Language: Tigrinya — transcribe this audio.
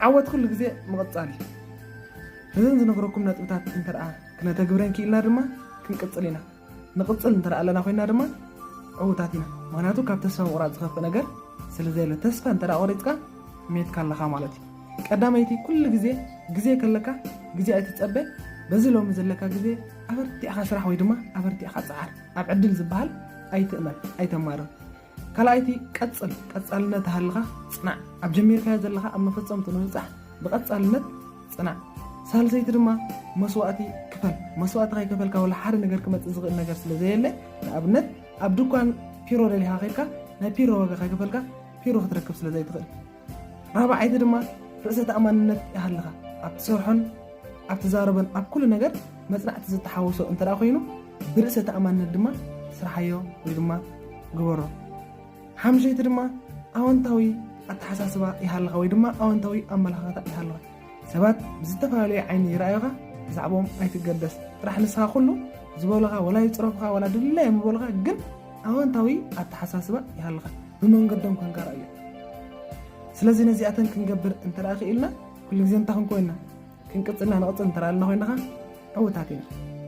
ዓወት ኩሉ ግዜ ምቕጻል እዩ። ነዘን ዝነግረኩም ነጥብታት እንተ ደኣ ክነተግብረን ክኢልና ድማ ክንቅጽል ኢና። ንቕጽል እንተ ደኣ ኣለና ኮይና ድማ ዕዉታት ኢና። ምኽንያቱ ካብ ተስፋ ምቑራጽ ዝኸፍእ ነገር ስለ ዘየለ፣ ተስፋ እንተ ደኣ ቆሪጽካ ሜትካ ኣለኻ ማለት እዩ። ቀዳመይቲ ኩሉ ግዜ ግዜ ከለካ ግዜ ኣይትጸበ። በዚ ሎሚ ዘለካ ግዜ ኣበርቲዕኻ ስራሕ ወይ ድማ ኣበርቲዕኻ ጸዓር። ኣብ ዕድል ዝበሃል ኣይትእመን፣ ኣይተማርር። ካልኣይቲ ቀጽል፣ ቀጻልነት ሃልኻ ጽናዕ። ኣብ ጀሚርካዮ ዘለኻ ኣብ መፈጸምቱ ንምብጻሕ ብቐጻልነት ጽናዕ። ሳልሰይቲ ድማ መስዋእቲ ክፈል። መስዋእቲ ከይከፈልካ ወላ ሓደ ነገር ክመጽእ ዝኽእል ነገር ስለ ዘየለ፣ ንኣብነት ኣብ ድኳን ፒሮ ደሊኻ ከይድካ ናይ ፒሮ ዋጋ ከይከፈልካ ፒሮ ክትረክብ ስለ ዘይትኽእል። ራብዓይቲ ድማ ርእሰ ተኣማንነት ይሃልኻ። ኣብ ትሰርሖን ኣብ ትዛረቦን ኣብ ኩሉ ነገር መጽናዕቲ ዝተሓወሶ እንተ ደኣ ኮይኑ ብርእሰ ተኣማንነት ድማ ስርሓዮ ወይ ድማ ግበሮ። ሓምሸይቲ ድማ ኣወንታዊ ኣተሓሳስባ ይሃልኻ ወይ ድማ ኣወንታዊ ኣመለኻኽታ ይሃልኻ። ሰባት ብዝተፈላለየ ዓይኒ ይረኣዩኻ፣ ብዛዕባኦም ኣይትገደስ። ጥራሕ ንስኻ ኩሉ ዝበሉኻ ወላ ይጽረፉኻ ወላ ድላዮም ይበሉኻ፣ ግን ኣወንታዊ ኣተሓሳስባ ይሃልኻ። ብመንገዶም ኮንካ ረኣዮ። ስለዚ ነዚኣተን ክንገብር እንተ ደኣ ክኢልና ኩሉ ግዜ እንታይ ክንኮይንና ክንቅጽልና ንቕጽል እንተ ደኣ ኣለና ኮይንኻ ዕውታት ኢና።